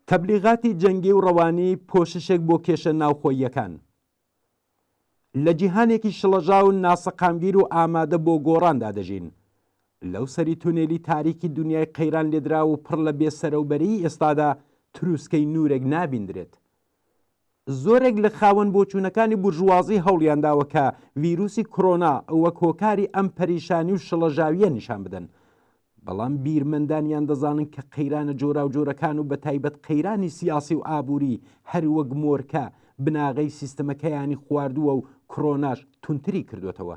تەبلیغاتی جەنگی و ڕەوانی پۆششێک بۆ کێشە ناوخۆییەکان. لە جیهانێکی شڵەژاو و ناسەقامگیر و ئامادە بۆ گۆڕاندا دەژین. لەو سەری تونێلی تاریکی دونیای قەیران لێدراو و پڕ لە بێ سەرەوبەرەی ئێستادا تروسکەی نوورێک نابیندرێت. زۆرێک لە خاوەن بۆچوونەکانی بورژوازی هەوڵیان داوە کە ڤیروسی کرۆنا وەک هۆکاری ئەم پەریشانی و شڵەژاوییە نیشان بدەن. بەڵام بیرمەندانیان دەزانن کە قەیرانە جۆراوجۆرەکان و بەتایبەت قەیرانی سیاسی و ئابووری هەر وەک مۆرکە بناغەی سیستمەکەیانی خواردووە و کرۆناش توندتری کردۆتەوە.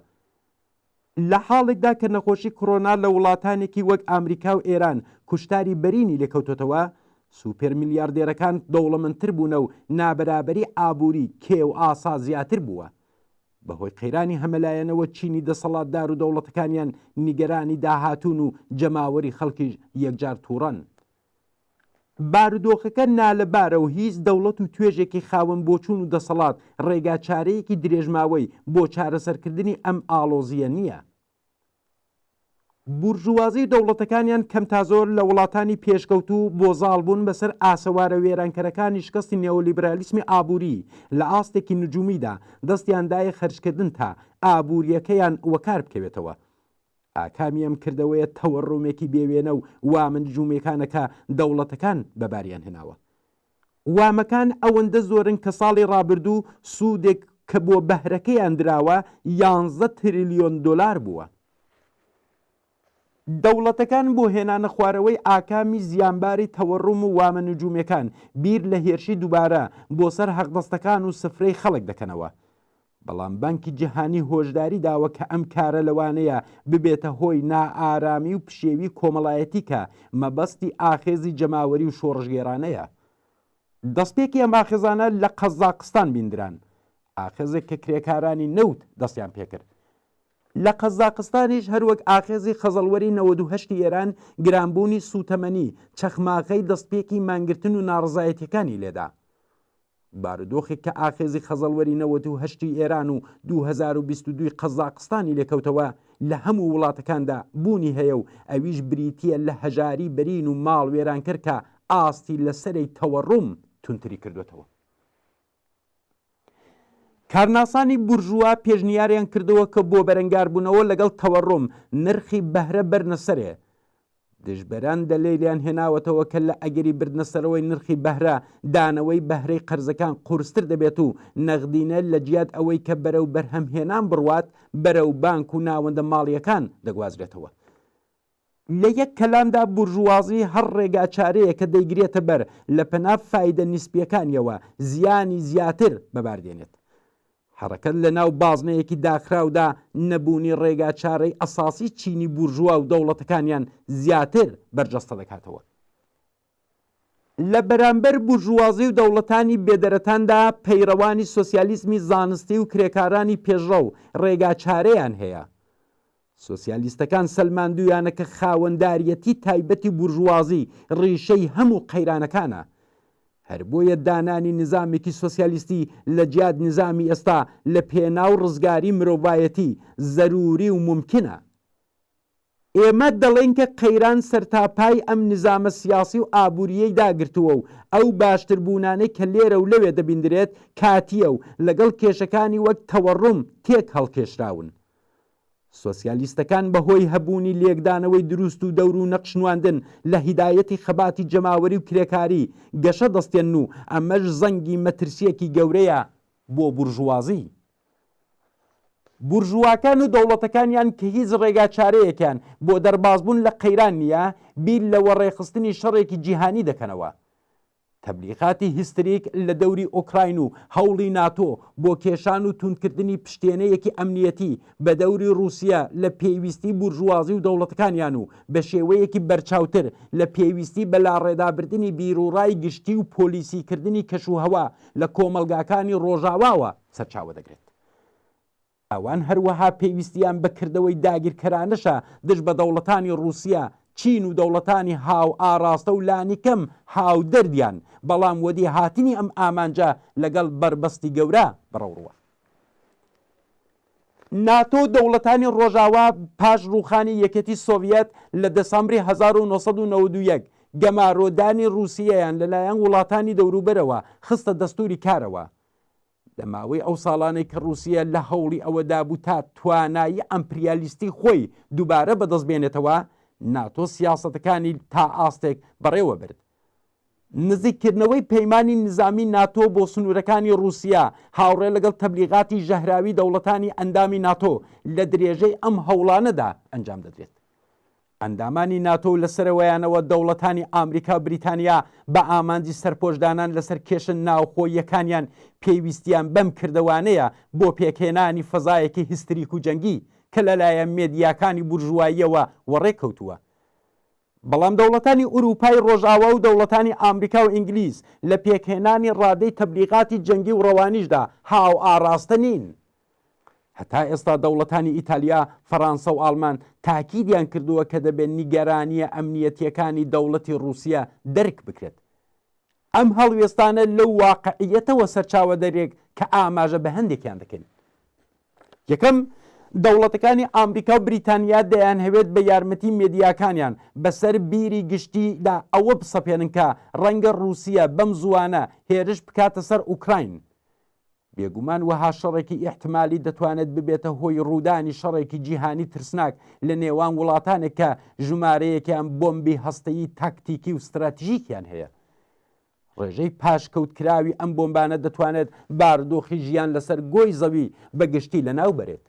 لە حاڵێکدا کە نەخۆشی کڕۆنا لە وڵاتانێکی وەک ئامریکا و ئێران کوشتاری بەرینی لێکەوتۆتەوە، سوپێر میلیاردێرەکان دەوڵەمەندتر بوونە و نابەرابەری ئابووری کێو ئاسا زیاتر بووە. بە هۆی قەیرانی هەمەلایەنەوە چینی دەسەڵاتدار و دەوڵەتەکانیان نیگەرانی داهاتوون و جەماوەری خەڵکیش یەکجار تووڕەن. بارودۆخەکە نالەبارە و هیچ دەوڵەت و توێژێکی خاوەن بۆچوون و دەسەڵات ڕێگاچارەیەکی درێژماوەی بۆ چارەسەرکردنی ئەم ئاڵۆزییە نییە. بورژوازی و دەوڵەتەکانیان کەمتازۆر لە وڵاتانی پێشکەوتوو بۆ زاڵبوون بەسەر ئاسەوارە وێرانکەرەکانی شکستی نێۆلیبرالیسمی ئابووری لە ئاستێکی نجومیدا دەستیان دایە خەرجکردن تا ئابوورییەکەیان وەکار بکەوێتەوە. ئاکامی ئەم کردەوەیە تەوەڕومێکی بێ وێنە و وامە نجومیەکانە کە دەوڵەتەکان بە باریان هێناوە. وامەکان ئەوەندە زۆرن کە ساڵی ڕابردوو سوودێک کە بۆ بەهرەکەیان دراوە یانزە تریلیۆن دۆلار بووە. دەوڵەتەکان بۆ هێنانەخوارەوەی ئاکامی زیانباری تەوەڕوم و وامە نجومیەکان بیر لە هێرشی دووبارە بۆ سەر هەقدەستەکان و سفرەی خەڵک دەکەنەوە. بەڵام بانکی جیهانی هۆشداری داوە کە ئەم کارە لەوانەیە ببێتە هۆی نائارامی و پشێوی کۆمەڵایەتی کە مەبەستی ئاخێزی جەماوەری و شۆڕشگێڕانەیە. دەستپێکی ئەم ئاخێزانە لە قەزاقستان بیندران، ئاخێزێک کە کرێکارانی نەوت دەستیان پێکرد. لە قەزاقستانیش هەروەک ئاخێزی خەزەڵوەری 98 ی ئێران گرانبوونی سووتەمەنی چەخماخەی دەستپێکی مانگرتن و ناڕەزایەتییەکانی لێدا. بارودۆخێک کە ئاخێزی خەزەڵوەری 98 ی ئێران و 2022 ی قەزاقستانی لێکەوتەوە لە هەموو وڵاتەکاندا بوونی هەیە و ئەویش بریتییە لە هەژاری بەرین و ماڵ وێرانکەر کە ئاستی لە سەرەی تەوەڕوم توندتری کردۆتەوە. کارناسانی بورژوا پێشنیاریان کردووە کە بۆ بەرەنگاربوونەوە لەگەڵ تەوەڕوم نرخی بەهرە بەرنە سەرێ. دژبەران دەلەیلیان هێناوەتەوە کە لە ئەگەری بردنەسەرەوەی نرخی بەهرە، دانەوەی بەهرەی قەرزەکان قورستر دەبێت و نەغدینە لە جیات ئەوەی کە بەرەو بەرهەمهێنان بڕوات، بەرەو بانک و ناوەندە ماڵییەکان دەگوازرێتەوە. لە یەک کەلامدا بورژوازی هەر ڕێگاچارەیەک کە دەیگرێتە بەر لە پەنا فایدە نیسبیەکانیەوە زیانی زیاتر بەبار دێنێت. حەڕەکەت لە ناو بازنەیەکی داخراودا نەبوونی ڕێگاچارەی ئەساسی چینی بورژوا و دەوڵەتەکانیان زیاتر بەرجەستە دەکاتەوە. لە بەرامبەر بورژوازی و دەوڵەتانی بێدەرەتاندا پەیڕەوانی سۆسیالیزمی زانستی و کرێکارانی پێشڕەو ڕێگاچارەیان هەیە. سۆسیالیستەکان سەلماندوویانە کە خاوەنداریەتی تایبەتی بورژوازی ڕیشەی هەموو قەیرانەکانە. هەر بۆیە دانانی نزامێکی سۆسیالیستی لە جیات نزامی ئێستا لە پێناو ڕزگاری مرۆڤایەتی زەروری و مومکینە. ئێمە دەڵێین کە قەیران سەرتاپای ئەم نیزامە سیاسی و ئابوورییەی داگرتووە و ئەو باشتربوونانەی کە لێرە و لەوێ دەبیندرێت کاتییە و لەگەڵ کێشەکانی وەک تەوەڕوم تێک هەڵکێشراون. سۆسیالیستەکان بە هۆی هەبوونی لێکدانەوەی دروست و دەور و نەقش نواندن لە هیدایەتی خەباتی جەماوەری و کرێکاری گەشە دەستێنن و ئەمەش زەنگی مەترسییەکی گەورەیە بۆ بورژوازی. بورژواکان و دەوڵەتەکانیان کە هیچ ڕێگاچارەیەکیان بۆ دەربازبوون لە قەیران نییە، بیر لە وەڕێخستنی شەڕێکی جیهانی دەکەنەوە. تەبلیغاتی هیستریک لە دەوری ئۆکراین و هەوڵی ناتۆ بۆ کێشان و توندکردنی پشتێنەیەکی ئەمنیەتی بە دەوری ڕووسیە لە پێویستی بورژوازی و دەوڵەتەکانیان و بە شێوەیەکی بەرچاوتر لە پێویستی بە لاڕێدابردنی بیروڕای گشتی و پۆلیسیکردنی کەشوهەوا لە کۆمەڵگاکانی ڕۆژاواوە سەرچاوە دەگرێت. ئەوان هەروەها پێویستیان بە کردەوەی داگیرکەرانەشە دژ بە دەوڵەتانی ڕووسیە، چین و دەوڵەتانی هاوئاڕاستە و لانیکەم هاودەردیان، بەڵام وەدیهاتنی ئەم ئامانجە لەگەڵ بەربەستی گەورە بەڕەوڕووە. ناتۆ و دەوڵەتانی ڕۆژاوا پاش ڕووخانی یەکێتی سۆڤیەت لە دێسامبری 1991. گەمارۆدانی ڕووسیەیان لەلایەن وڵاتانی دەوروبەرەوە خستە دەستووری کارەوە. لە ماوەی ئەو ساڵانەی کە ڕووسیە لە هەوڵی ئەوەدا بوو تا توانایی ئەمپریالیستی خۆی دووبارە بەدەست بێنێتەوە، ناتۆ سیاسەتەکانی تا ئاستێک بەڕێوە برد. نزیککردنەوەی پەیمانی نیزامی ناتۆ بۆ سنوورەکانی ڕووسیە، هاوڕێ لەگەڵ تەبلیغاتی ژەهراوی دەوڵەتانی ئەندامی ناتۆ لە درێژەی ئەم هەوڵانەدا ئەنجام دەدرێت. ئەندامانی ناتۆ و لە سەرەوەیانەوە دەوڵەتانی ئامریکا و بریتانیا بە ئامانجی سەرپۆشدانان لەسەر کێشە ناوخۆییەکانیان پێویستیان بەم کردەوانەیە بۆ پێکهێنانی فەزایەکی هیستریک و جەنگی کە لەلایەن مێدیاکانی بورژواییەوە وەڕێ کەوتووە. بەڵام دەوڵەتانی ئورووپای ڕۆژاوا و دەوڵەتانی ئامریکا و ئینگلیز لە پێکهێنانی ڕادەی تەبلیغاتی جەنگی و ڕەوانیشدا هاوئاڕاستە نین. هەتا ئێستا دەوڵەتانی ئیتالیا، فەرانسە و ئاڵمان تاکیدیان کردووە کە دەبێ نیگەرانییە ئەمنییەتییەکانی دەوڵەتی ڕووسیە دەرک بکرێت. ئەم هەڵوێستانە لەو واقعییەتەوە سەرچاوە دەگرێت کە ئاماژە بە هەندێکیان دەکەین. یەکەم، دەوڵەتەکانی ئامریکا و بریتانیا دەیانهەوێت بە یارمەتی مێدیاکانیان بەسەر بیری گشتیدا ئەوە بسەپێنن کە ڕەنگە ڕووسیە بەم زووانە هێرش بکاتە سەر ئوکراین. بێگومان وەها شەڕێکی ئیحتمالی دەتوانێت ببێتە هۆی ڕوودانی شەڕێکی جیهانی ترسناک لە نێوان وڵاتانێک کە ژمارەیەکیان بۆمبی هەستەیی تاکتیکی و ستراتژیکیان هەیە. ڕێژەی پاشکەوتکراوی ئەم بۆمبانە دەتوانێت بارودۆخی ژیان لەسەر گۆی زەوی بە گشتی لەناو بەرێت.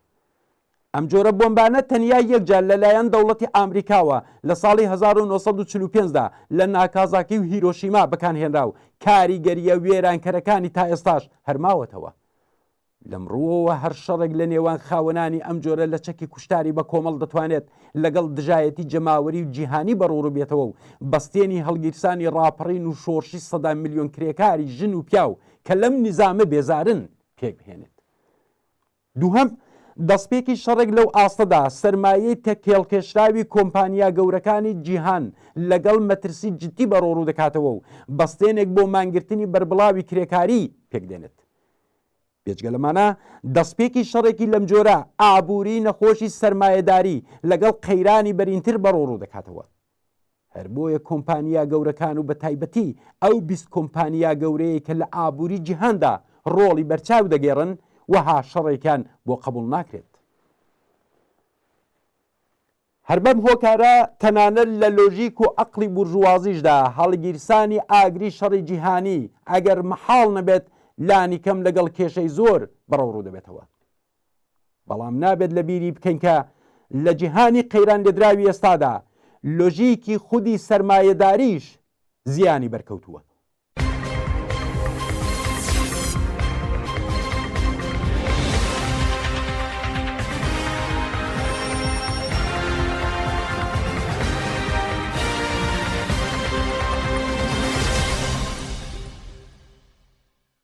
ئەم جۆرە بۆمبانە تەنیا یەک جار لە لایەن دەوڵەتی ئامریکاوە لە ساڵی 1945 دا لە ناکازاکی و هیرۆشیما بەکانهێنرا و کاریگەرییە وێرانکەرەکانی تا ئێستاش هەر ماوەتەوە. لەم ڕووەوە هەر شەڕێک لە نێوان خاوەنانی ئەم جۆرە لە چەکی کوشتاری بە کۆمەڵ دەتوانێت لەگەڵ دژایەتی جەماوەری و جیهانی بەڕوڕوو بێتەوە و بەستێنی هەڵگیرسانی ڕاپەڕین و شۆڕشی سەدان ملیۆن کرێکاری ژن و پیاو کە لەم نیزامە بێزارن پێکبهێنێت. دووهەم، دەستپێکی شەڕێک لەو ئاستەدا، سەرمایەی تێکهێڵکێشراوی کۆمپانیا گەورەکانی جیهان لەگەڵ مەترسی جددی بەڕۆڕوو دەکاتەوە و بەستێنێک بۆ مانگرتنی بەربڵاوی کرێکاری پێکدێنێت. بێجگە لەمانە، دەستپێکی شەڕێکی لەمجۆرە، ئابووریی نەخۆشی سەرمایەداری لەگەڵ قەیرانی بەرینتر بەڕۆڕوو دەکاتەوە. هەر بۆیە کۆمپانیا گەورەکان و بەتایبەتی ئەو 20 کۆمپانیا گەورەیەی کە لە ئابووری جیهاندا ڕۆڵی بەرچاو دەگێڕن، وەها شەڕێکیان بۆ قەبووڵ ناکرێت. هەر بەم هۆکارە تەنانەت لە لۆژیک و عەقڵی بورژوازیشدا هەڵگیرسانی ئاگری شەڕی جیهانی ئەگەر مەحاڵ نەبێت لانیکەم لەگەڵ کێشەی زۆر بەڕەوڕوو دەبێتەوە. بەڵام نابێت لە بیری بکەین کە لە جیهانی قەیرانلێدراوی ئێستادا لۆژیکی خودی سەرمایەداریش زیانی بەرکەوتووە.